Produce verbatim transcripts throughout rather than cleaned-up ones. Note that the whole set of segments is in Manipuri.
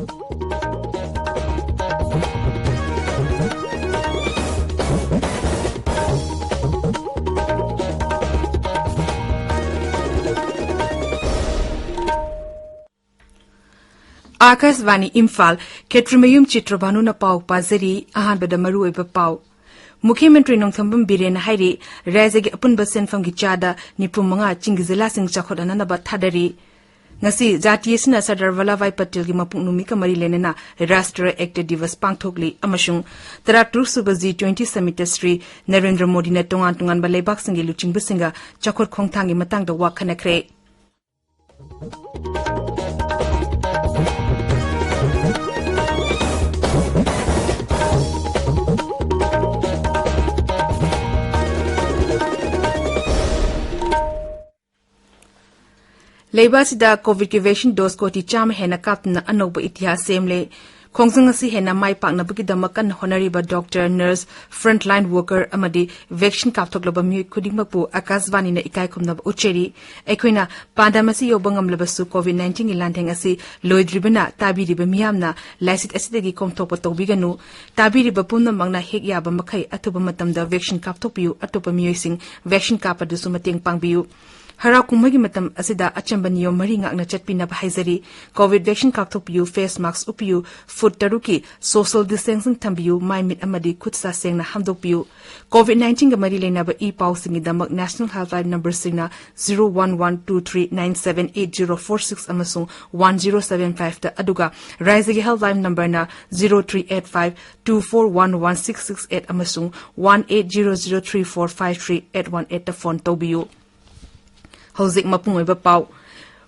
ꯑꯥꯀꯥꯁꯕꯥꯅꯤ ꯏꯝꯐꯥꯜ, ꯈꯦꯇ꯭ꯔꯤꯃꯌꯨꯝ ꯆꯤꯇ꯭ꯔꯚꯥꯅꯨꯅ ꯄꯥꯎ ꯄꯥꯖꯔꯤ꯫ ꯑꯍꯥꯟꯕꯗ ꯃꯔꯨꯑꯣꯏꯕ ꯄꯥꯎ꯫ ꯃꯨꯈ꯭ꯌ ꯃꯟꯇ꯭ꯔꯤ ꯅꯣꯡꯊꯣꯝꯕꯝ ꯕꯤꯔꯦꯟꯅ ꯍꯥꯏꯔꯤ, ꯔꯥꯖ꯭ꯌꯒꯤ ꯑꯄꯨꯟꯕ ꯁꯦꯟꯐꯝꯒꯤ ꯆꯥꯗ ꯅꯤꯐꯨ ꯃꯉꯥ ꯆꯤꯡꯒꯤ ꯖꯤꯂꯥꯁꯤꯡ ꯆꯥꯎꯈꯠꯍꯟꯅꯅꯕ ꯊꯥꯗꯔꯤ꯫ ꯉꯁꯤ ꯖꯥꯇꯤ ꯑꯁꯤꯅ ꯁꯔꯗꯥꯔ ꯚꯜꯂꯚꯚꯥꯏ ꯄꯇꯦꯜꯒꯤ ꯃꯄꯣꯛ ꯅꯨꯃꯤꯠꯀ ꯃꯔꯤ ꯂꯩꯅꯅ ꯔꯥꯁꯇ꯭ꯔ ꯑꯦꯛꯇ ꯗꯤꯚꯁ ꯄꯥꯡꯊꯣꯛꯂꯤ ꯑꯃꯁꯨꯡ ꯇꯔꯥꯇꯔꯨꯛ ꯁꯨꯕ ꯖꯤ ꯇ꯭ꯋꯦꯟꯇꯤ ꯁꯃꯤꯠꯇ ꯁ꯭ꯔꯤ ꯅꯔꯦꯟꯗ꯭ꯔ ꯃꯣꯗꯤꯅ ꯇꯣꯉꯥꯟ ꯇꯣꯉꯥꯟꯕ ꯂꯩꯕꯥꯛꯁꯤꯡꯒꯤ ꯂꯨꯆꯤꯡꯕꯁꯤꯡꯒ ꯆꯥꯎꯈꯠ ꯈꯣꯡꯊꯥꯡꯒꯤ ꯃꯇꯥꯡꯗ ꯋꯥ ꯈꯟꯅꯈ꯭ꯔꯦ꯫ ꯂꯩꯕꯥꯛ ꯑꯁꯤꯗ ꯀꯣꯚꯤꯗꯀꯤ ꯚꯦꯛꯁꯤꯟ ꯗꯣꯁ ꯀꯣꯇꯤ ꯆꯥꯝꯃ ꯍꯦꯟꯅ ꯀꯥꯞꯇꯨꯅ ꯑꯅꯧꯕ ꯏꯇꯤꯍꯥꯁ ꯁꯦꯝꯂꯦ꯫ ꯈꯣꯡꯖꯪ ꯑꯁꯤ ꯍꯦꯟꯅ ꯃꯥꯏ ꯄꯥꯛꯅꯕꯒꯤꯗꯃꯛ ꯀꯟꯅ ꯍꯣꯠꯅꯔꯤꯕ ꯗꯣꯛꯇꯔ, ꯅꯔꯁ, ꯐ꯭ꯔꯟꯠꯂꯥꯏꯟ ꯋꯥꯔꯀꯔ ꯑꯃꯗꯤ ꯚꯦꯛꯁꯤꯟ ꯀꯥꯞꯊꯣꯛꯂꯕ ꯃꯤꯑꯣꯏ ꯈꯨꯗꯤꯡꯃꯛꯄꯨ ꯑꯀꯥꯁꯕꯥꯅꯤꯅ ꯏꯀꯥꯏ ꯈꯨꯝꯅꯕ ꯎꯠꯆꯔꯤ꯫ ꯑꯩꯈꯣꯏꯅ ꯄꯥꯟꯗꯝ ꯑꯁꯤ ꯌꯧꯕ ꯉꯝꯂꯕꯁꯨ ꯀꯣꯚꯤꯗ ꯅꯥꯏꯟꯇꯤꯟꯒꯤ ꯂꯥꯟꯊꯦꯡ ꯑꯁꯤ ꯂꯣꯏꯗ꯭ꯔꯤꯕꯅ ꯇꯥꯕꯤꯔꯤꯕ ꯃꯤꯌꯥꯝꯅ ꯂꯥꯏꯆꯠ ꯑꯁꯤꯗꯒꯤ ꯀꯣꯝꯊꯣꯛꯄ ꯇꯧꯕꯤꯒꯅꯨ꯫ ꯇꯥꯕꯤꯔꯤꯕ ꯄꯨꯝꯅꯃꯛꯅ ꯍꯦꯛ ꯌꯥꯕ ꯃꯈꯩ ꯑꯊꯨꯕ ꯃꯇꯝꯗ ꯚꯦꯛꯁꯤꯟ ꯀꯥꯞꯊꯣꯛꯄꯤꯌꯨ꯫ ꯑꯇꯣꯞꯄ ꯃꯤꯑꯣꯏꯁꯤꯡ ꯚꯦꯛꯁꯤꯟ ꯀꯥꯞꯄꯗꯁꯨ ꯃꯇꯦꯡ ꯄꯥꯡꯕꯤꯌꯨ꯫ ꯍꯔꯥꯎ ꯀꯨꯝꯍꯩꯒꯤ ꯃꯇꯝ ꯑꯁꯤꯗ ꯑꯆꯝꯕ ꯅꯤꯌꯣꯝ ꯃꯔꯤ ꯉꯥꯛꯅ ꯆꯠꯄꯤꯅꯕ ꯍꯥꯏꯖꯔꯤ꯫ ꯀꯣꯚꯤꯗ ꯚꯦꯛꯁꯤꯟ ꯀꯥꯞꯊꯣꯛꯄꯤꯌꯨ, ꯐꯦꯁ ꯃꯥꯁꯛ ꯎꯞꯄꯤꯌꯨ, ꯐꯨꯠ ꯇꯔꯨꯛꯀꯤ ꯁꯣꯁꯤꯌꯦꯜ ꯗꯤꯁꯇꯦꯟꯁꯤꯡ ꯊꯝꯕꯤꯌꯨ, ꯃꯥꯏ ꯃꯤꯠ ꯑꯃꯗꯤ ꯈꯨꯠ ꯁꯥ ꯁꯦꯡꯅ ꯍꯥꯝꯗꯣꯛꯄꯤꯌꯨ꯫ ꯀꯣꯚꯤꯗ ꯅꯥꯏꯟꯇꯤꯟꯒ ꯃꯔꯤ ꯂꯩꯅꯕ ꯏ ꯄꯥꯎꯁꯤꯡꯒꯤꯗꯃꯛ ꯅꯦꯁꯅꯦꯜ ꯍꯦꯜꯞꯂꯥꯏꯟ ꯅꯝꯕꯔꯁꯤꯡꯅ zero one one two three nine seven eight zero four six ꯑꯃꯁꯨꯡ ꯋꯥꯟ ꯖꯤꯔꯣ ꯁꯚꯦꯟ ꯐꯥꯏꯚꯇ, ꯑꯗꯨꯒ ꯔꯥꯏꯖ꯭ꯌꯒꯤ ꯍꯦꯜꯞꯂꯥꯏꯟ ꯅꯝꯕꯔꯅ zero three eight five two four one one six six eight ꯑꯃꯁꯨꯡ one eight zero zero three four five three eight one ꯑꯩꯠꯇ ꯐꯣꯟ ꯇꯧꯕꯤꯌꯨ꯫ ꯍꯧꯖꯤꯛ ꯃꯄꯨꯡ ꯑꯣꯏꯕ ꯄꯥꯎ꯫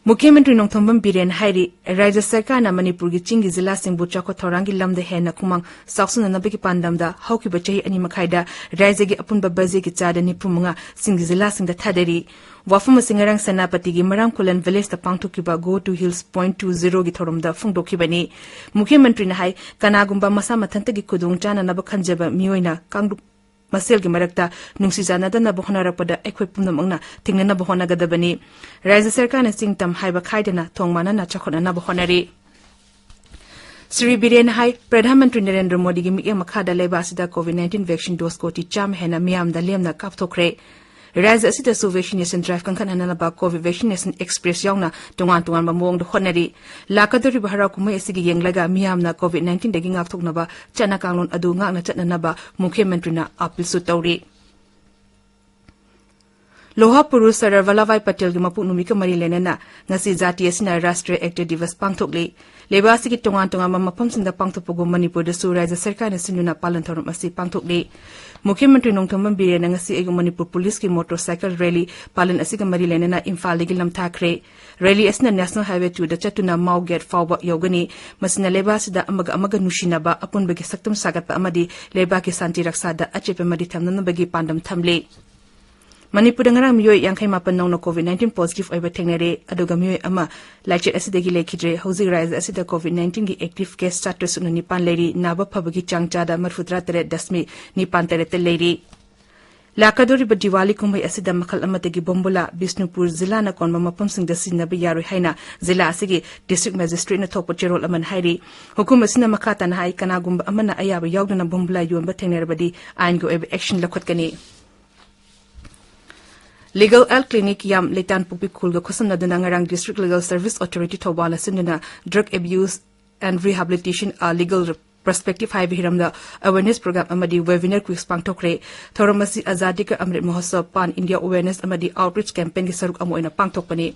ꯃꯨꯈ꯭ꯌ ꯃꯟꯇ꯭ꯔꯤ ꯅꯣꯡꯊꯣꯝꯕꯝ ꯕꯤꯔꯦꯟ ꯍꯥꯏꯔꯤ, ꯔꯥꯖ꯭ꯌ ꯁꯔꯀꯥꯔꯅ ꯃꯅꯤꯄꯨꯔꯒꯤ ꯆꯤꯡꯒꯤ ꯖꯤꯂꯥꯁꯤꯡꯕꯨ ꯆꯥꯎꯈꯠ ꯊꯧꯔꯥꯡꯒꯤ ꯂꯝꯗ ꯍꯦꯟꯅ ꯈꯨꯃꯥꯡ ꯆꯥꯎꯁꯤꯟꯅꯅꯕꯒꯤ ꯄꯥꯟꯗꯝꯗ ꯍꯧꯈꯤꯕ ꯆꯍꯤ ꯑꯅꯤ ꯃꯈꯥꯏꯗ ꯔꯥꯖ꯭ꯌꯒꯤ ꯑꯄꯨꯟꯕ ꯕꯖꯦꯠꯀꯤ ꯆꯥꯗ ꯅꯤꯐꯨ ꯃꯉꯥ ꯆꯤꯡꯒꯤ ꯖꯤꯂꯥꯁꯤꯡꯗ ꯊꯥꯗꯔꯤ꯫ ꯋꯥꯐꯝ ꯑꯁꯤ ꯉꯔꯥꯡ ꯁꯦꯅꯥꯄꯇꯤꯒꯤ ꯃꯔꯥꯝ ꯈꯨꯂꯟ ꯚꯤꯂꯦꯖꯇ ꯄꯥꯡꯊꯣꯛꯈꯤꯕ Go to Hills Point Two Zeroꯒꯤ ꯊꯧꯔꯝꯗ ꯐꯣꯡꯗꯣꯛꯈꯤꯕꯅꯤ꯫ ꯃꯨꯈ꯭ꯌ ꯃꯟꯇ꯭ꯔꯤꯅ ꯍꯥꯏ, ꯀꯅꯥꯒꯨꯝꯕ ꯃꯁꯥ ꯃꯊꯟꯇꯒꯤ ꯈꯨꯗꯣꯡ ꯆꯥꯅꯅꯕ ꯈꯟꯖꯕ ꯃꯤꯑꯣꯏꯅ ꯀꯥꯡꯂꯨꯞ ꯃꯁꯦꯜꯒꯤ ꯃꯔꯛꯇ ꯅꯨꯡꯁꯤ ꯆꯥꯟꯅꯗꯅꯕ ꯍꯣꯠꯅꯔꯛꯄꯗ ꯑꯩꯈꯣꯏ ꯄꯨꯝꯅꯃꯛꯅ ꯊꯦꯡꯅꯅꯕ ꯍꯣꯠꯅꯒꯗꯕꯅꯤ꯫ ꯔꯥꯖ꯭ꯌ ꯁꯔꯀꯥꯔꯅ ꯆꯤꯡ ꯇꯝ ꯍꯥꯏꯕ ꯈꯥꯏꯗꯅ ꯊꯣꯡ ꯃꯥꯟꯅꯅ ꯆꯥꯎꯈꯠꯅꯅꯕ ꯍꯣꯠꯅꯔꯤ꯫ ꯁ꯭ꯔꯤ ꯕꯤꯔꯦꯟꯅ ꯍꯥꯏ, ꯄ꯭ꯔꯙꯥꯟ ꯃꯟꯇ꯭ꯔꯤ ꯅꯔꯦꯟꯗ꯭ꯔ ꯃꯣꯗꯤꯒꯤ ꯃꯤꯠꯌꯦꯡ ꯃꯈꯥꯗ ꯂꯩꯕꯥꯛ ꯑꯁꯤꯗ COVID nineteen vaccine dose ꯀꯣꯇꯤ ꯆꯥꯝꯃ ꯍꯦꯟꯅ ꯃꯤꯌꯥꯝꯗ ꯂꯦꯝꯅ ꯀꯥꯞꯊꯣꯛꯈ꯭ꯔꯦ꯫ ꯔꯥꯖ꯭ꯌ ꯑꯁꯤꯗꯁꯨ vaccination drive ꯀꯟꯈꯠꯍꯟꯅꯅꯕ COVID vaccination express ꯌꯥꯎꯅ ꯇꯣꯉꯥꯟ ꯇꯣꯉꯥꯟꯕ ꯃꯑꯣꯡꯗ ꯍꯣꯠꯅꯔꯤ꯫ ꯂꯥꯛꯀꯗꯧꯔꯤꯕ ꯍꯔꯥꯎ ꯀꯨꯝꯍꯩ ꯑꯁꯤꯒꯤ ꯌꯦꯡꯂꯒ ꯃꯤꯌꯥꯝꯅ COVID nineteen ꯗꯒꯤ ꯉꯥꯛꯊꯣꯛꯅꯕ ꯆꯠꯅ ꯀꯥꯡꯂꯣꯟ ꯑꯗꯨ ꯉꯥꯛꯅ ꯆꯠꯅꯅꯕ ꯃꯨꯈ꯭ꯌ ꯃꯟꯇ꯭ꯔꯤꯅ ꯑꯥꯄꯤꯜꯁꯨ ꯇꯧꯔꯤ꯫ ꯂꯣꯍꯥ ꯄꯨꯔꯨꯁ ꯁꯔꯗꯥꯔ ꯚꯜꯂꯚꯚꯥꯏ ꯄꯇꯦꯜꯒꯤ ꯃꯄꯣꯛ ꯅꯨꯃꯤꯠꯀ ꯃꯔꯤ ꯂꯩꯅꯅ ꯉꯁꯤ ꯖꯥꯇꯤ ꯑꯁꯤꯅ ꯔꯥꯁꯇ꯭ꯔꯤꯌ ꯑꯦꯛꯇꯔ ꯗꯤꯕꯁ ꯄꯥꯡꯊꯣꯛꯂꯤ꯫ ꯂꯩꯕꯥꯛ ꯑꯁꯤꯒꯤ ꯇꯣꯉꯥꯟ ꯇꯣꯉꯥꯟꯕ ꯃꯐꯝꯁꯤꯡꯗ ꯄꯥꯡꯊꯣꯛꯄꯒꯨꯝ ꯃꯅꯤꯄꯨꯔꯗꯁꯨ ꯔꯥꯖ꯭ꯌ ꯁꯔꯀꯥꯔꯅ ꯁꯤꯟꯗꯨꯅ ꯄꯥꯂꯟ ꯊꯧꯔꯝ ꯑꯁꯤ ꯄꯥꯡꯊꯣꯛꯂꯤ꯫ ꯃꯨꯈ꯭ꯌ ꯃꯟꯇ꯭ꯔꯤ ꯅꯣꯡꯊꯣꯝꯕꯝ ꯕꯤꯔꯦꯟꯅ ꯉꯁꯤ ꯑꯌꯨꯛ ꯃꯅꯤꯄꯨꯔ ꯄꯨꯂꯤꯁꯀꯤ ꯃꯣꯇꯣꯔ ꯁꯥꯏꯀꯜ ꯔꯦꯂꯤ ꯄꯥꯂꯟ ꯑꯁꯤꯒ ꯃꯔꯤ ꯂꯩꯅꯅ ꯏꯝꯐꯥꯜꯗꯒꯤ ꯂꯝꯊꯥꯈ꯭ꯔꯦ꯫ ꯔꯦꯂꯤ ꯑꯁꯤꯅ National Highway two ꯗ ꯆꯠꯇꯨꯅ ꯃꯥꯎ ꯒꯦꯠ ꯐꯥꯎꯕ ꯌꯧꯒꯅꯤ꯫ ꯃꯁꯤꯅ ꯂꯩꯕꯥꯛ ꯑꯁꯤꯗ ꯑꯃꯒ ꯑꯃꯒ ꯅꯨꯡꯁꯤꯅꯕ, ꯑꯄꯨꯟꯕꯒꯤ ꯁꯛꯇꯝ ꯁꯥꯒꯠꯄ ꯑꯃꯗꯤ ꯂꯩꯕꯥꯛꯀꯤ ꯁꯥꯟꯇꯤ ꯔꯛꯁꯥꯗ ꯑꯆꯦꯠꯄ ꯃꯔꯤ ꯊꯝꯅꯅꯕꯒꯤ ꯄꯥꯟꯗꯝ ꯊꯝꯂꯤ꯫ ꯃꯅꯤꯄꯨꯔꯗ ꯉꯔꯥꯡ ꯃꯤꯑꯣꯏ ꯌꯥꯡꯈꯩ ꯃꯥꯄꯟ ꯅꯧꯅ COVID nineteen positive ꯑꯣꯏꯕ ꯊꯦꯡꯅꯔꯦ, ꯑꯗꯨꯒ ꯃꯤꯑꯣꯏ ꯑꯃ ꯂꯥꯏꯆꯠ ꯑꯁꯤꯗꯒꯤ ꯂꯩꯈꯤꯗ꯭ꯔꯦ꯫ ꯍꯧꯖꯤꯛ ꯔꯥꯖ꯭ꯌ ꯑꯁꯤꯗ COVID nineteen ꯒꯤ active case ꯆꯥꯇ꯭ꯔꯦꯠ ꯁꯨꯞꯅ ꯅꯤꯄꯥꯟ ꯂꯩꯔꯤ, ꯅꯥꯕ ꯐꯕꯒꯤ ꯆꯥꯡ ꯆꯥꯗ ꯃꯔꯤꯐꯨꯇꯔꯥ ꯇꯔꯦꯠ ꯗꯁꯃꯤꯛ ꯅꯤꯄꯥꯟ ꯇꯔꯦꯠꯇ ꯂꯩꯔꯤ꯫ ꯂꯥꯛꯀꯗꯧꯔꯤꯕ ꯗꯤꯋꯥꯂꯤ ꯀꯨꯝꯍꯩ ꯑꯁꯤꯗ ꯃꯈꯜ ꯑꯃꯠꯇꯒꯤ ꯕꯣꯝꯕꯨꯂꯥ, ꯕꯤꯁꯅꯨꯄꯨꯔ ꯖꯤꯂꯥꯅ ꯀꯣꯟꯕ ꯃꯐꯝꯁꯤꯡꯗ ꯁꯤꯖꯤꯟꯅꯕ ꯌꯥꯔꯣꯏ ꯍꯥꯏꯅ ꯖꯤꯂꯥ ꯑꯁꯤꯒꯤ district magistrate ꯅ ꯊꯣꯛꯄ ꯆꯦꯔꯣꯜ ꯑꯃꯅ ꯍꯥꯏꯔꯤ꯫ ꯍꯨꯀꯨꯝ ꯑꯁꯤꯅ ꯃꯈꯥ ꯇꯥꯅ ꯍꯥꯏ, ꯀꯅꯥꯒꯨꯝꯕ ꯑꯃꯅ ꯑꯌꯥꯕ ꯌꯥꯎꯗꯅ ꯕꯣꯝꯕꯨꯂꯥ ꯌꯣꯟꯕ ꯊꯦꯡꯅꯔꯕꯗꯤ ꯑꯥꯏꯟꯒꯤ ꯑꯣꯏꯕ action ꯂꯧꯈꯠꯀꯅꯤ꯫ Legal Aid Clinic ꯌꯥꯝ ꯂꯩꯇꯥꯟꯄꯣꯛꯄꯤ ꯈꯨꯜꯒ ꯈꯨꯠꯁꯝꯅꯗꯨꯅ ꯉꯔꯥꯡ District Legal Service Authority ꯊꯧꯕꯥꯜꯅ ꯁꯤꯟꯗꯨꯅ Drug Abuse and Rehabilitation, a Legal Perspective ꯍꯥꯏꯕ ꯍꯤꯔꯝꯗ awareness program ꯑꯃꯗꯤ webinar quiz ꯄꯥꯡꯊꯣꯛꯈ꯭ꯔꯦ꯫ ꯊꯧꯔꯝ ꯑꯁꯤ Azadi Ka Amrit Mahotsav, Pan India Awareness ꯑꯃꯗꯤ Outreach Campaignꯒꯤ ꯁꯔꯨꯛ ꯑꯃ ꯑꯣꯏꯅ ꯄꯥꯡꯊꯣꯛꯄꯅꯤ꯫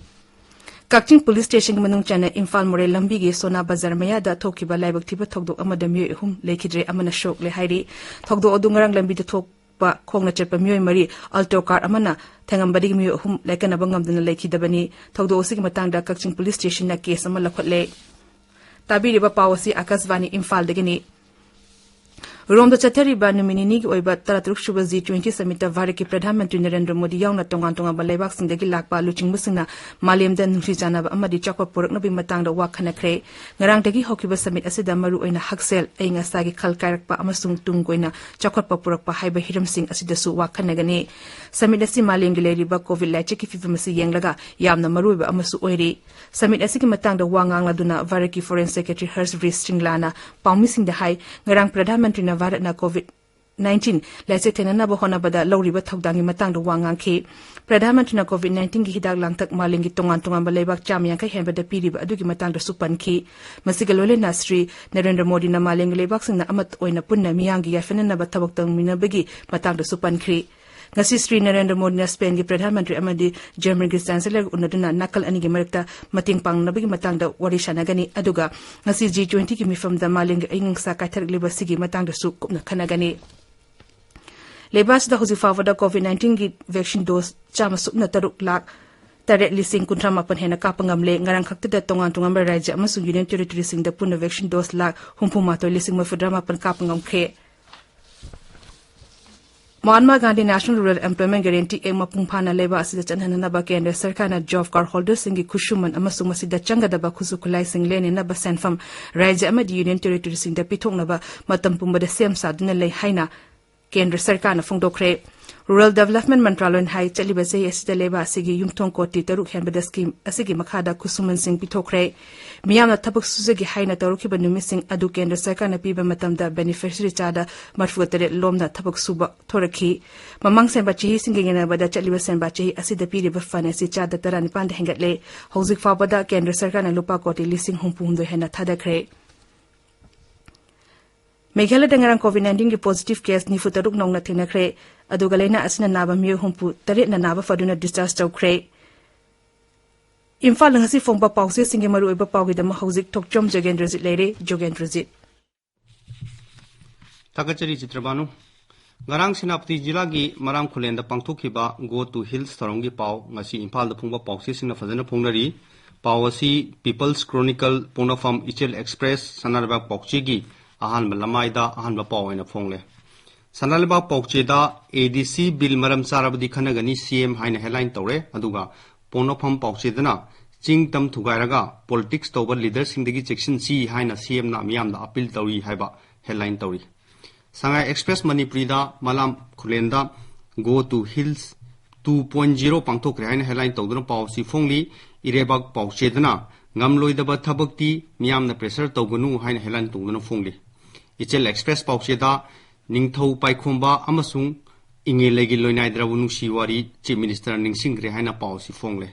ꯀꯛꯆꯤꯡ Police Stationꯒꯤ ꯃꯅꯨꯡ ꯆꯟꯅ ꯏꯝꯐꯥꯜ ꯃꯣꯔꯦ ꯂꯝꯕꯤꯒꯤ ꯁꯣꯅꯥ ꯕꯖꯥꯔ ꯃꯌꯥꯗ ꯊꯣꯛꯈꯤꯕ ꯂꯥꯏꯕꯛ ꯊꯤꯕ ꯊꯧꯗꯣꯛ ꯑꯃꯗ ꯃꯤꯑꯣꯏ ꯑꯍꯨꯝ ꯂꯩꯈꯤꯗ꯭ꯔꯦ, ꯑꯃꯅ ꯁꯣꯛꯂꯦ ꯍꯥꯏꯔꯤ꯫ ꯊꯧꯗꯣꯛ ꯑꯗꯨ ꯉꯔꯥꯡ ꯂꯝꯕꯤꯗ ꯊꯣꯛꯄ ꯈꯣꯡꯅ ꯆꯠꯄ ꯃꯤꯑꯣꯏ ꯃꯔꯤ Alto car ꯑꯃꯅ ꯊꯦꯡꯉꯝꯕꯗꯒꯤ ꯃꯤꯑꯣꯏ ꯑꯍꯨꯝ ꯂꯥꯏꯀꯠꯅꯕ ꯉꯝꯗꯅ ꯂꯩꯈꯤꯗꯕꯅꯤ꯫ ꯊꯧꯗꯣꯛ ꯑꯁꯤꯒꯤ ꯃꯇꯥꯡꯗ ꯀꯛꯆꯤꯡ Police Stationꯅ case ꯑꯃ ꯂꯧꯈꯠꯂꯦ꯫ ꯇꯥꯕꯤꯔꯤꯕ ꯄꯥꯎ ꯑꯁꯤ ꯑꯥꯀꯥꯁꯕꯥꯅꯤ ꯏꯝꯐꯥꯜꯗꯒꯤꯅꯤ꯫ ꯔꯣꯝꯗ ꯆꯠꯊꯔꯤꯕ ꯅꯨꯃꯤꯠ ꯅꯤꯅꯤꯒꯤ ꯑꯣꯏꯕ ꯇꯔꯥꯇꯔꯨꯛ ꯁꯨꯕ ꯖꯤ ꯇ꯭ꯋꯦꯟꯇꯤ ꯁꯃꯤꯠꯇ ꯚꯥꯔꯠꯀꯤ ꯄ꯭ꯔꯙꯥꯟ ꯃꯟꯇ꯭ꯔꯤ ꯅꯔꯦꯟꯗ꯭ꯔ ꯃꯣꯗꯤ ꯌꯥꯎꯅ ꯇꯣꯉꯥꯟ ꯇꯣꯉꯥꯟꯕ ꯂꯩꯕꯥꯛꯁꯤꯡꯗꯒꯤ ꯂꯥꯛꯄ ꯂꯨꯆꯤꯡꯕꯁꯤꯡꯅ ꯃꯥꯂꯦꯝꯗ ꯅꯨꯡꯁꯤ ꯆꯥꯟꯅꯕ ꯑꯃꯗꯤ ꯆꯥꯎꯈꯠ ꯄꯨꯔꯛꯅꯕꯒꯤ ꯃꯇꯥꯡꯗ ꯋꯥ ꯈꯟꯅꯈ꯭ꯔꯦ꯫ ꯉꯔꯥꯡꯗꯒꯤ ꯍꯧꯈꯤꯕ ꯁꯃꯤꯠ ꯑꯁꯤꯗ ꯃꯔꯨꯑꯣꯏꯅ ꯍꯛꯁꯦꯜ, ꯑꯏꯪ ꯑꯁꯥꯒꯤ ꯈꯜ ꯀꯥꯏꯔꯛꯄ ꯑꯃꯁꯨꯡ ꯇꯨꯡ ꯀꯣꯏꯅ ꯆꯥꯎꯈꯠꯄ ꯄꯨꯔꯛꯄ ꯍꯥꯏꯕ ꯍꯤꯔꯝꯁꯤꯡ ꯑꯁꯤꯗꯁꯨ ꯋꯥ ꯈꯟꯅꯒꯅꯤ꯫ ꯁꯃꯤꯠ ꯑꯁꯤ ꯃꯥꯂꯦꯝꯒꯤ ꯂꯩꯔꯤꯕ ꯀꯣꯚꯤꯗ ꯂꯥꯏꯆꯠꯀꯤ ꯐꯤꯕꯝ ꯑꯁꯤ ꯌꯦꯡꯂꯒ ꯌꯥꯝꯅ ꯃꯔꯨꯑꯣꯏꯕ ꯑꯃꯁꯨ ꯑꯣꯏꯔꯤ꯫ ꯁꯃꯤꯠ ꯑꯁꯤꯒꯤ ꯃꯇꯥꯡꯗ ꯋꯥ ꯉꯥꯡꯂꯗꯨꯅ ꯚꯥꯔꯠꯀꯤ ꯐꯣꯔꯦꯟ ꯁꯦꯀ꯭ꯔꯦꯇꯔꯤ ꯍꯔꯁ ꯚ꯭ꯔꯤꯁ ꯁ꯭ꯔꯤꯡꯂꯥꯅ ꯄꯥꯎꯃꯤꯁꯤꯡꯗ ꯍꯥꯏ, ꯉꯔꯥꯡ ꯄ꯭ꯔꯙꯥꯟ ꯃꯟꯇ꯭ꯔꯤꯅ ꯚꯥꯔꯠꯅ ꯀꯣꯚꯤꯗ ꯅꯥꯏꯟꯇꯤꯟ ꯂꯥꯏꯆꯠ ꯊꯦꯡꯅꯅꯕ ꯍꯣꯠꯅꯕꯗ ꯂꯧꯔꯤꯕ ꯊꯧꯗꯥꯡꯒꯤ ꯃꯇꯥꯡꯗ ꯋꯥ ꯉꯥꯡꯈꯤ꯫ ꯄ꯭ꯔꯙꯥꯟ ꯃꯟꯇ꯭ꯔꯤꯅ ꯀꯣꯚꯤꯗ ꯅꯥꯏꯟꯇꯤꯟꯒꯤ ꯍꯤꯗꯥꯛ ꯂꯥꯡꯊꯛ ꯃꯥꯂꯦꯝꯒꯤ ꯇꯣꯉꯥꯟ ꯇꯣꯉꯥꯟꯕ ꯂꯩꯕꯥꯛ ꯆꯥꯝꯃ ꯌꯥꯡꯈꯩ ꯍꯦꯟꯕꯗ ꯄꯤꯔꯤꯕ ꯑꯗꯨꯒꯤ ꯃꯇꯥꯡꯗꯁꯨ ꯄꯟꯈꯤ꯫ ꯃꯁꯤꯒ ꯂꯣꯏꯅꯅ ꯁ꯭ꯔꯤ ꯅꯔꯦꯟꯗ꯭ꯔ ꯃꯣꯗꯤꯅ ꯃꯥꯂꯦꯝꯒꯤ ꯂꯩꯕꯥꯛꯁꯤꯡꯅ ꯑꯃꯠꯇ ꯑꯣꯏꯅ ꯄꯨꯟꯅ ꯃꯤꯌꯥꯝꯒꯤ ꯌꯥꯏꯐꯅꯅꯕ ꯊꯕꯛ ꯇꯧꯃꯤꯟꯅꯕꯒꯤ ꯃꯇꯥꯡꯗꯁꯨ ꯄꯟꯈ꯭ꯔꯤ꯫ ꯉꯁꯤ ꯁ꯭ꯔꯤ ꯅꯔꯦꯟꯗ꯭ꯔ ꯃꯣꯗꯤꯅ ꯁ꯭ꯄꯦꯟꯒꯤ ꯄ꯭ꯔꯙꯥꯟ ꯃꯟꯇ꯭ꯔꯤ ꯑꯃꯗꯤ ꯖꯔꯃꯅꯤꯒꯤ ꯆꯥꯟꯁꯦꯂꯔꯒ ꯎꯅꯗꯨꯅ ꯅꯥꯀꯜ ꯑꯅꯤꯒꯤ ꯃꯔꯛꯇ ꯃꯇꯦꯡ ꯄꯥꯡꯅꯕꯒꯤ ꯃꯇꯥꯡꯗ ꯋꯥꯔꯤ ꯁꯥꯟꯅꯒꯅꯤ꯫ ꯑꯗꯨꯒ ꯉꯁꯤ ꯖꯤ ꯇ꯭ꯋꯦꯟꯇꯤꯒꯤ ꯃꯤꯐꯝꯗ ꯃꯥꯂꯦꯝꯒꯤ ꯑꯏꯪ ꯑꯁꯥ ꯀꯥꯏꯊꯔꯛꯂꯤꯕ ꯑꯁꯤꯒꯤ ꯃꯇꯥꯡꯗꯁꯨ ꯀꯨꯞꯅ ꯈꯟꯅꯒꯅꯤ꯫ ꯂꯩꯕꯥꯛ ꯑꯁꯤꯗ ꯍꯧꯖꯤꯛ ꯐꯥꯎꯕꯗ ꯀꯣꯚꯤꯗ ꯅꯥꯏꯟꯇꯤꯟꯒꯤ ꯚꯦꯛꯁꯤꯟ ꯗꯣꯁ ꯆꯥꯝꯃ ꯁꯨꯞꯅ ꯇꯔꯨꯛ ꯂꯥꯈ ꯇꯔꯦꯠ ꯂꯤꯁꯤꯡ ꯀꯨꯟꯊ꯭ꯔꯥ ꯃꯥꯄꯟ ꯍꯦꯟꯅ ꯀꯥꯞꯄ ꯉꯝꯂꯦ꯫ ꯉꯔꯥꯡ ꯈꯛꯇꯗ ꯇꯣꯉꯥꯟ ꯇꯣꯉꯥꯟꯕ ꯔꯥꯖ꯭ꯌ ꯑꯃꯁꯨꯡ ꯌꯨꯅꯤꯌꯟ ꯇꯦꯔꯤꯇꯣꯔꯤꯁꯤꯡꯗ ꯄꯨꯟꯅ ꯚꯦꯛꯁꯤꯟ ꯗꯣꯁ ꯂꯥꯈ ꯍꯨꯝꯐꯨ ꯃꯥꯊꯣꯏ ꯂꯤꯁꯤꯡ ꯃꯔꯤꯐꯨꯇꯔꯥ ꯃꯥꯄꯟ ꯀꯥꯞꯄ ꯉꯝꯈ꯭ꯔꯦ꯫ Mahatma Gandhi national rural employment guarantee act ꯃꯄꯨꯡ ꯐꯥꯅ ꯂꯩꯕꯥꯛ ꯑꯁꯤꯗ ꯆꯠꯍꯟꯅꯅꯕ ꯀꯦꯟꯗ꯭ꯔ ꯁꯔꯀꯥꯔꯅ ꯖꯣꯕ ꯀꯥꯔꯗ ꯍꯣꯜꯗꯔꯁꯤꯡꯒꯤ ꯈꯨꯠꯁꯨꯃꯟ ꯑꯃꯁꯨꯡ ꯃꯁꯤꯗ ꯆꯪꯒꯗꯕ ꯈꯨꯠꯁꯨ ꯈꯨꯠꯂꯥꯏꯁꯤꯡ ꯂꯦꯟꯅꯅꯕ ꯁꯦꯟꯐꯝ ꯔꯥꯖ꯭ꯌ ꯑꯃꯗꯤ ꯌꯨꯅꯤꯌꯟ ꯇꯦꯔꯤꯇꯣꯔꯤꯁꯤꯡꯗ ꯄꯤꯊꯣꯛꯅꯕ ꯃꯇꯝ ꯄꯨꯝꯕꯗ ꯁꯦꯝ ꯁꯥꯗꯨꯅ ꯂꯩ ꯍꯥꯏꯅ ꯀꯦꯟꯗ꯭ꯔ ꯁꯔꯀꯥꯔꯅ ꯐꯣꯡꯗꯣꯛꯈ꯭ꯔꯦ꯫ ꯔꯨꯔꯦꯜ ꯗꯤꯚꯦꯂꯞꯃꯦꯟ ꯃꯟꯇ꯭ꯔꯥꯂꯣꯏꯅ ꯍꯥꯏ, ꯆꯠꯂꯤꯕ ꯆꯍꯤ ꯑꯁꯤꯗ ꯂꯩꯕꯥꯛ ꯑꯁꯤꯒꯤ ꯌꯨꯝꯊꯣꯡ ꯀꯣꯇꯤ ꯇꯔꯨꯛ ꯍꯦꯟꯕꯗ ꯁ꯭ꯀꯤꯝ ꯑꯁꯤꯒꯤ ꯃꯈꯥꯗ ꯈꯨꯠꯁꯨꯃꯟꯁꯤꯡ ꯄꯤꯊꯣꯛꯈ꯭ꯔꯦ꯫ ꯃꯤꯌꯥꯝꯅ ꯊꯕꯛ ꯁꯨꯖꯒꯦ ꯍꯥꯏꯅ ꯇꯧꯔꯛꯈꯤꯕ ꯅꯨꯃꯤꯠꯁꯤꯡ ꯑꯗꯨ ꯀꯦꯟꯗ꯭ꯔ ꯁꯔꯀꯥꯔꯅ ꯄꯤꯕ ꯃꯇꯝꯗ ꯕꯦꯅꯤꯐꯤꯁꯔꯤ ꯆꯥꯗ ꯃꯔꯤꯐꯨꯇꯔꯦꯠ ꯂꯣꯝꯅ ꯊꯕꯛ ꯁꯨꯕ ꯊꯣꯔꯛꯈꯤ꯫ ꯃꯃꯥꯡ ꯁꯦꯝꯕ ꯆꯍꯤꯁꯤꯡꯒ ꯌꯦꯡꯅꯕꯗ ꯆꯠꯂꯤꯕ ꯁꯦꯝꯕ ꯆꯍꯤ ꯑꯁꯤꯗ ꯄꯤꯔꯤꯕ ꯐꯟ ꯑꯁꯤ ꯆꯥꯗ ꯇꯔꯥꯅꯤꯄꯥꯟꯗ ꯍꯦꯟꯒꯠꯂꯦ꯫ ꯍꯧꯖꯤꯛ ꯐꯥꯎꯕꯗ ꯀꯦꯟꯗ꯭ꯔ ꯁꯔꯀꯥꯔꯅ ꯂꯨꯄꯥ ꯀꯣꯇꯤ ꯂꯤꯁꯤꯡ ꯍꯨꯝꯐꯨ ꯍꯨꯝꯗꯣꯏ ꯍꯦꯟꯅ ꯊꯥꯗꯈ꯭ꯔꯦ꯫ ꯃꯦꯘꯥꯂꯌꯗ ꯉꯔꯥꯡ ꯀꯣꯚꯤꯗ ꯅꯥꯏꯟꯇꯤꯟꯒꯤ ꯄꯣꯖꯤꯇꯤꯚ ꯀꯦꯁ ꯅꯤꯐꯨ ꯇꯔꯨꯛ ꯅꯧꯅ ꯊꯦꯡꯅꯈ꯭ꯔꯦ꯫ ꯑꯗꯨꯒ ꯂꯥꯏꯅꯥ ꯑꯁꯤꯅ ꯅꯥꯕ ꯃꯤꯑꯣꯏ ꯍꯨꯝꯐꯨ ꯇꯔꯦꯠꯅ ꯅꯥꯕ ꯐꯗꯨꯅ ꯗꯤꯁꯆꯥꯔꯖ ꯇꯧꯈ꯭ꯔꯦ꯫ ꯏꯝꯐꯥꯜꯗ ꯉꯁꯤ ꯐꯣꯡꯕ ꯄꯥꯎꯆꯦꯁꯤꯡꯒꯤ ꯃꯔꯨꯑꯣꯏꯕ ꯄꯥꯎꯒꯤꯗꯃꯛ ꯍꯧꯖꯤꯛ ꯊꯣꯛꯆꯣꯝ ꯖꯣꯒꯦꯟꯗ꯭ꯔꯖꯤꯠ ꯂꯩꯔꯦ꯫ ꯖꯣꯒꯦꯟꯗ꯭ꯔꯖꯤꯠ꯫ ꯊꯥꯒꯠꯆꯔꯤ ꯆꯤꯇ꯭ꯔꯕꯥꯅꯨ꯫ ꯉꯔꯥꯡ ꯁꯦꯅꯥꯄꯇꯤ ꯖꯤꯂꯥꯒꯤ ꯃꯔꯥꯝ ꯈꯨꯂꯦꯟꯗ ꯄꯥꯡꯊꯣꯛꯈꯤꯕ Go to Hills ꯊꯧꯔꯝꯒꯤ ꯄꯥꯎ ꯉꯁꯤ ꯏꯝꯐꯥꯜꯗ ꯐꯣꯡꯕ ꯄꯥꯎꯆꯦꯁꯤꯡꯅ ꯐꯖꯅ ꯐꯣꯡꯅꯔꯤ꯫ ꯄꯥꯎ ꯑꯁꯤ People's Chronicle, ꯄꯣꯛꯅꯐꯝ, ꯏꯆꯦꯜ ꯑꯦꯛꯁꯄ꯭ꯔꯦꯁ, ꯁꯅꯥꯔꯩꯕꯥꯛ ꯄꯥꯎꯆꯦꯒꯤ ꯑꯍꯥꯟꯕ ꯂꯃꯥꯏꯗ ꯑꯍꯥꯟꯕ ꯄꯥꯎ ꯑꯣꯏꯅ ꯐꯣꯡꯂꯦ꯫ ꯁꯅꯥ ꯂꯩꯕꯥꯛ ꯄꯥꯎꯆꯦꯗ ADC ꯕꯤꯜ ꯃꯔꯝ ꯆꯥꯔꯕꯗꯤ ꯈꯟꯅꯒꯅꯤ CM ꯍꯥꯏꯅ headline ꯇꯧꯔꯦ꯫ ꯑꯗꯨꯒ ꯄꯣꯛꯅꯐꯝ ꯄꯥꯎꯆꯦꯗꯅ ꯆꯤꯡ ꯇꯝ ꯊꯨꯒꯥꯏꯔꯒ politics ꯇꯧꯕ leaderꯁꯤꯡꯗꯒꯤ ꯆꯦꯛꯁꯤꯟꯁꯤ ꯍꯥꯏꯅ CMꯅ ꯃꯤꯌꯥꯝꯗ appeal ꯇꯧꯔꯤ ꯍꯥꯏꯕ headline ꯇꯧꯔꯤ꯫ ꯁꯉꯥꯏ Express ꯃꯅꯤꯄꯨꯔꯤꯗ ꯃꯂꯥꯝ ꯈꯨꯂꯦꯟꯗ Go to Hills two point zero ꯄꯥꯡꯊꯣꯛꯈ꯭ꯔꯦ ꯍꯥꯏꯅ headline ꯇꯧꯗꯨꯅ ꯄꯥꯎ ꯑꯁꯤ ꯐꯣꯡꯂꯤ꯫ ꯏꯔꯩꯕꯥꯛ ꯄꯥꯎꯆꯦꯗꯅ ꯉꯝꯂꯣꯏꯗꯕ ꯊꯕꯛꯇꯤ ꯃꯤꯌꯥꯝꯅ pressure ꯇꯧꯒꯅꯨ ꯍꯥꯏꯅ headline ꯇꯧꯗꯨꯅ ꯐꯣꯡꯂꯤ꯫ ꯏꯆꯦꯜ Express ꯄꯥꯎꯆꯦꯗ ꯅꯤꯡꯊꯧ ꯄꯥꯏꯈꯣꯝꯕ ꯑꯃꯁꯨꯡ ꯏꯉꯦꯂꯩꯒꯤ ꯂꯣꯏꯅꯥꯏꯗ꯭ꯔꯕ ꯅꯨꯡꯁꯤ ꯋꯥꯔꯤ Chief Minister ꯅꯤꯡꯁꯤꯡꯈ꯭ꯔꯦ ꯍꯥꯏꯅ ꯄꯥꯎ ꯑꯁꯤ ꯐꯣꯡꯂꯦ꯫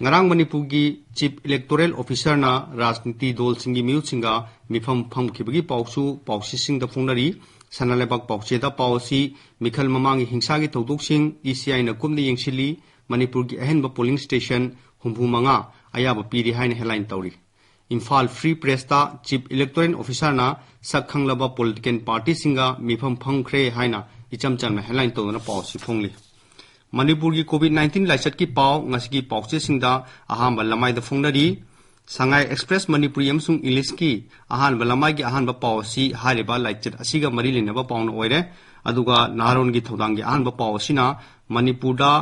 ꯉꯔꯥꯡ ꯃꯅꯤꯄꯨꯔꯒꯤ Chief Electoral Officerꯅ ꯔꯥꯖꯅꯤꯇꯤ ꯗꯣꯜꯁꯤꯡꯒꯤ ꯃꯤꯍꯨꯠꯁꯤꯡꯒ ꯃꯤꯐꯝ ꯐꯝꯈꯤꯕꯒꯤ ꯄꯥꯎꯁꯨ ꯄꯥꯎꯆꯦꯁꯤꯡꯗ ꯐꯣꯡꯅꯔꯤ꯫ ꯁꯅꯥ ꯂꯩꯕꯥꯛ ꯄꯥꯎꯆꯦꯗ ꯄꯥꯎ ꯑꯁꯤ ꯃꯤꯈꯜ ꯃꯃꯥꯡꯒꯤ ꯍꯤꯡꯁꯥꯒꯤ ꯊꯧꯗꯣꯛꯁꯤꯡ ECIꯅ ꯀꯨꯞꯅ ꯌꯦꯡꯁꯤꯜꯂꯤ꯫ ꯃꯅꯤꯄꯨꯔꯒꯤ ꯑꯍꯦꯟꯕ polling station ꯍꯨꯝꯐꯨ ꯃꯉꯥ ꯑꯌꯥꯕ ꯄꯤꯔꯤ ꯍꯥꯏꯅ headline ꯇꯧꯔꯤ꯫ ꯏꯝꯐꯥꯜ Free Pressꯇ Chief Electoral Officerꯅ ꯁꯛ ꯈꯪꯂꯕ political partyꯁꯤꯡꯒ ꯃꯤꯐꯝ ꯐꯝꯈ꯭ꯔꯦ ꯍꯥꯏꯅ ꯏꯆꯝ ꯆꯝꯅ headline ꯇꯧꯗꯨꯅ ꯄꯥꯎ ꯑꯁꯤ ꯐꯣꯡꯂꯤ꯫ ꯃꯅꯤꯄꯨꯔꯒꯤ COVID nineteen ꯂꯥꯏꯆꯠꯀꯤ ꯄꯥꯎ ꯉꯁꯤꯒꯤ ꯄꯥꯎꯆꯦꯁꯤꯡꯗ ꯑꯍꯥꯟꯕ ꯂꯃꯥꯏꯗ ꯐꯣꯡꯅꯔꯤ꯫ ꯁꯉꯥꯏ Express ꯃꯅꯤꯄꯨꯔꯤ ꯑꯃꯁꯨꯡ Englishꯀꯤ ꯑꯍꯥꯟꯕ ꯂꯃꯥꯏꯒꯤ ꯑꯍꯥꯟꯕ ꯄꯥꯎ ꯑꯁꯤ ꯍꯥꯏꯔꯤꯕ ꯂꯥꯏꯆꯠ ꯑꯁꯤꯒ ꯃꯔꯤ ꯂꯩꯅꯕ ꯄꯥꯎꯅ ꯑꯣꯏꯔꯦ꯫ ꯑꯗꯨꯒ ꯅꯍꯥꯔꯣꯟꯒꯤ ꯊꯧꯗꯥꯡꯒꯤ ꯑꯍꯥꯟꯕ ꯄꯥꯎ ꯑꯁꯤꯅ ꯃꯅꯤꯄꯨꯔꯗ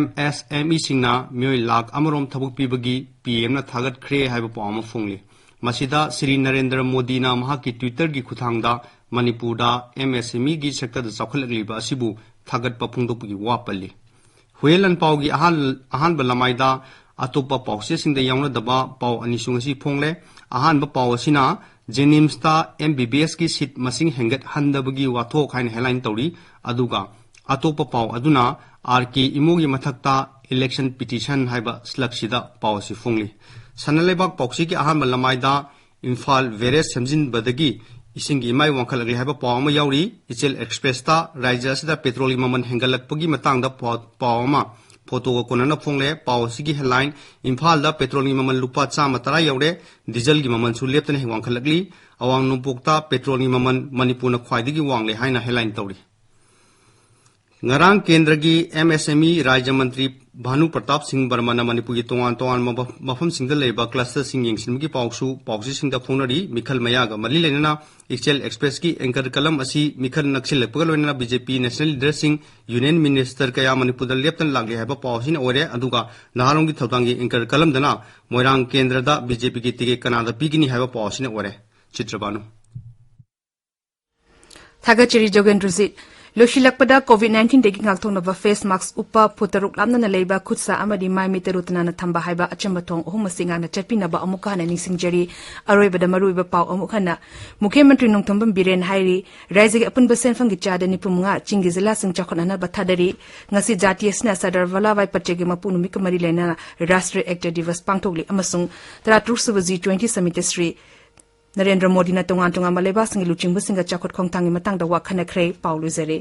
MSMEꯁꯤꯡꯅ ꯃꯤꯑꯣꯏ ꯂꯥꯈ ꯑꯃꯔꯣꯝ ꯊꯕꯛ ꯄꯤꯕꯒꯤ PMꯅ ꯊꯥꯒꯠꯈ꯭ꯔꯦ ꯍꯥꯏꯕ ꯄꯥꯎ ꯑꯃ ꯐꯣꯡꯂꯤ꯫ ꯃꯁꯤꯗ ꯁ꯭ꯔꯤ ꯅꯔꯦꯟꯗ꯭ꯔ ꯃꯣꯗꯤꯅ ꯃꯍꯥꯛꯀꯤ Twitterꯒꯤ ꯈꯨꯠꯊꯥꯡꯗ ꯃꯅꯤꯄꯨꯔꯗ MSMEꯒꯤ sectorꯗ ꯆꯥꯎꯈꯠꯂꯛꯂꯤꯕ ꯑꯁꯤꯕꯨ ꯊꯥꯒꯠꯄ ꯐꯣꯡꯗꯣꯛꯄꯒꯤ ꯋꯥ ꯄꯜꯂꯤ꯫ ꯍꯨꯌꯦꯟ ꯂꯥꯟꯄꯥꯎꯒꯤ ꯑꯍꯥꯟ-, ꯑꯍꯥꯟꯕ ꯂꯃꯥꯏꯗ ꯑꯇꯣꯞꯄ ꯄꯥꯎꯆꯦꯁꯤꯡꯗ ꯌꯥꯎꯅꯗꯕ ꯄꯥꯎ ꯑꯅꯤꯁꯨ ꯉꯁꯤ ꯐꯣꯡꯂꯦ꯫ ꯑꯍꯥꯟꯕ ꯄꯥꯎ ꯑꯁꯤꯅ JNIMSꯇ MBBSꯀꯤ seat ꯃꯁꯤꯡ ꯍꯦꯟꯒꯠꯍꯟꯗꯕꯒꯤ ꯋꯥꯊꯣꯛ ꯍꯥꯏꯅ headline ꯇꯧꯔꯤ꯫ ꯑꯗꯨꯒ ꯑꯇꯣꯞꯄ ꯄꯥꯎ ꯑꯗꯨꯅ RK ꯏꯃꯣꯒꯤ ꯃꯊꯛꯇ election petition ꯍꯥꯏꯕ slugꯁꯤꯗ ꯄꯥꯎ ꯑꯁꯤ ꯐꯣꯡꯂꯤ꯫ ꯁꯅꯥ ꯂꯩꯕꯥꯛ ꯄꯥꯎꯆꯦꯒꯤ ꯑꯍꯥꯟꯕ ꯂꯃꯥꯏꯗ ꯏꯝꯐꯥꯜ barrage ꯁꯦꯝꯖꯤꯟꯕꯗꯒꯤ ꯏꯁꯤꯡꯒꯤ ꯏꯃꯥꯏ ꯋꯥꯡꯈꯠꯂꯛꯂꯤ ꯍꯥꯏꯕ ꯄꯥꯎ ꯑꯃ ꯌꯥꯎꯔꯤ꯫ ꯏꯆꯦꯜ Expressꯇ ꯔꯥꯖ꯭ꯌ ꯑꯁꯤꯗ petrolꯒꯤ ꯃꯃꯜ ꯍꯦꯟꯒꯠꯂꯛꯄꯒꯤ ꯃꯇꯥꯡꯗ ꯄꯥꯎ, ꯄꯥꯎ ꯑꯃ photoꯒ ꯀꯣꯟꯅꯅ ꯐꯣꯡꯂꯦ꯫ ꯄꯥꯎ ꯑꯁꯤꯒꯤ headline, ꯏꯝꯐꯥꯜꯗ petrolꯒꯤ ꯃꯃꯜ ꯂꯨꯄꯥ ꯆꯥꯝꯃ ꯇꯔꯥ ꯌꯧꯔꯦ, dieselꯒꯤ ꯃꯃꯜꯁꯨ ꯂꯦꯞꯇꯅ ꯋꯥꯡꯈꯠꯂꯛꯂꯤ꯫ ꯑꯋꯥꯡ ꯅꯣꯡꯄꯣꯛꯇ petrolꯒꯤ ꯃꯃꯜ ꯃꯅꯤꯄꯨꯔꯅ ꯈ꯭ꯋꯥꯏꯗꯒꯤ ꯋꯥꯡꯂꯦ ꯍꯥꯏꯅ headline ꯇꯧꯔꯤ꯫ ꯉꯔꯥꯡ ꯀꯦꯟꯗ꯭ꯔꯒꯤ ꯑꯦꯝ ꯑꯦꯁ ꯑꯦꯝ ꯏ ꯔꯥꯖ꯭ꯌ ꯃꯟꯇ꯭ꯔꯤ ꯚꯥꯅꯨ ꯄ꯭ꯔꯇꯥꯞ ꯁꯤꯡ ꯕꯔꯃꯅ ꯃꯅꯤꯄꯨꯔꯒꯤ ꯇꯣꯉꯥꯟ ꯇꯣꯉꯥꯟꯕ ꯃꯐ-, ꯃꯐꯝꯁꯤꯡꯗ ꯂꯩꯕ ꯀ꯭ꯂꯁꯇꯔꯁꯤꯡ ꯌꯦꯡꯁꯤꯟꯕꯒꯤ ꯄꯥꯎꯁꯨ ꯄꯥꯎꯆꯦꯁꯤꯡꯗ ꯐꯣꯡꯅꯔꯤ꯫ ꯃꯤꯈꯜ ꯃꯌꯥꯒ ꯃꯔꯤ ꯂꯩꯅꯅ ꯏꯛꯆꯦꯜ ꯑꯦꯛꯁꯄ꯭ꯔꯦꯁꯀꯤ ꯑꯦꯡꯀꯔ ꯀꯂꯝ ꯑꯁꯤ ꯃꯤꯈꯜ ꯅꯛꯁꯤꯜꯂꯛꯄꯒ ꯂꯣꯏꯅꯅ ꯕꯤ ꯖꯦ ꯄꯤ ꯅꯦꯁꯅꯦꯜ ꯂꯤꯗꯔꯁꯤꯡ, ꯌꯨꯅꯤꯌꯟ ꯃꯤꯅꯤꯁꯇꯔ ꯀꯌꯥ ꯃꯅꯤꯄꯨꯔꯗ ꯂꯦꯞꯇꯅ ꯂꯥꯛꯂꯤ ꯍꯥꯏꯕ ꯄꯥꯎ ꯑꯁꯤꯅ ꯑꯣꯏꯔꯦ꯫ ꯑꯗꯨꯒ ꯅꯍꯥꯔꯣꯜꯒꯤ ꯊꯧꯗꯥꯡꯒꯤ ꯑꯦꯡꯀꯔ ꯀꯂꯝꯗꯅ ꯃꯣꯏꯔꯥꯡ ꯀꯦꯟꯗ꯭ꯔꯗ ꯕꯤ ꯖꯦ ꯄꯤꯒꯤ ꯇꯤꯀꯦꯠ ꯀꯅꯥꯗ ꯄꯤꯒꯅꯤ ꯍꯥꯏꯕ ꯄꯥꯎ ꯑꯁꯤꯅ ꯑꯣꯏꯔꯦ꯫ ꯆꯤꯇ꯭ꯔꯕꯥꯅꯨ꯫ ꯊꯥꯒꯠꯆꯔꯤ ꯖꯣꯒꯦꯟꯗ꯭ꯔꯖꯤꯠ꯫ ꯂꯣꯏꯁꯤꯜꯂꯛꯄꯗ ꯀꯣꯚꯤꯗ ꯅꯥꯏꯟꯇꯤꯟꯗꯒꯤ ꯉꯥꯛꯊꯣꯛꯅꯕ ꯐꯦꯁ ꯃꯥꯛꯁ ꯎꯞꯄ, ꯐꯨꯠ ꯇꯔꯨꯛ ꯂꯥꯞꯅꯅ ꯂꯩꯕ, ꯈꯨꯠ ꯁꯥ ꯑꯃꯗꯤ ꯃꯥꯏ ꯃꯤꯠ ꯇꯔꯨ ꯇꯅꯥꯟꯅ ꯊꯝꯕ ꯍꯥꯏꯕ ꯑꯆꯝꯕ ꯊꯣꯡ ꯑꯍꯨꯝ ꯑꯁꯤ ꯉꯥꯛꯅ ꯆꯠꯄꯤꯅꯕ ꯑꯃꯨꯛꯀ ꯍꯟꯅ ꯅꯤꯡꯁꯤꯡꯖꯔꯤ꯫ ꯑꯔꯣꯏꯕꯗ ꯃꯔꯨꯑꯣꯏꯕ ꯄꯥꯎ ꯑꯃꯨꯛ ꯍꯟꯅ꯫ ꯃꯨꯈ꯭ꯌ ꯃꯟꯇ꯭ꯔꯤ ꯅꯣꯡꯊꯣꯝꯕꯝ ꯕꯤꯔꯦꯟ ꯍꯥꯏꯔꯤ, ꯔꯥꯏꯖ꯭ꯌꯒꯤ ꯑꯄꯨꯟꯕ ꯁꯦꯟꯐꯝꯒꯤ ꯆꯥꯗ ꯅꯤꯐꯨ ꯃꯉꯥ ꯆꯤꯡꯒꯤ ꯖꯤꯂꯥꯁꯤꯡ ꯆꯥꯎꯈꯠꯍꯟꯅꯕ ꯊꯥꯗꯔꯤ꯫ ꯉꯁꯤ ꯖꯥꯇꯤ ꯑꯁꯤꯅ ꯁꯔꯗꯥꯔ ꯚꯜꯂꯥꯚꯥꯏ ꯄꯇꯦꯜꯒꯤ ꯃꯄꯣꯛ ꯅꯨꯃꯤꯠꯀ ꯃꯔꯤ ꯂꯩꯅꯅ ꯔꯥꯁꯇ꯭ꯔꯤꯌ ꯑꯦꯛꯇ ꯗꯤꯚꯁ ꯄꯥꯡꯊꯣꯛꯂꯤ ꯑꯃꯁꯨꯡ ꯇꯔꯥꯇꯔꯨꯛ ꯁꯨꯕ ꯖꯤ ꯇ꯭ꯋꯦꯟꯇꯤ ꯁꯃꯤꯠꯇ ꯁ꯭ꯔꯤ ꯅꯔꯦꯟꯗ꯭ꯔ ꯃꯣꯗꯤꯅ ꯇꯣꯉꯥꯟ ꯇꯣꯉꯥꯟꯕ ꯂꯩꯕꯥꯛꯁꯤꯡꯒꯤ ꯂꯨꯆꯤꯡꯕꯁꯤꯡꯒ ꯆꯥꯎꯈꯠ ꯈꯣꯡꯊꯥꯡꯒꯤ ꯃꯇꯥꯡꯗ ꯋꯥ ꯈꯟꯅꯈ꯭ꯔꯦ꯫ ꯄꯥꯎ ꯂꯣꯏꯖꯔꯦ꯫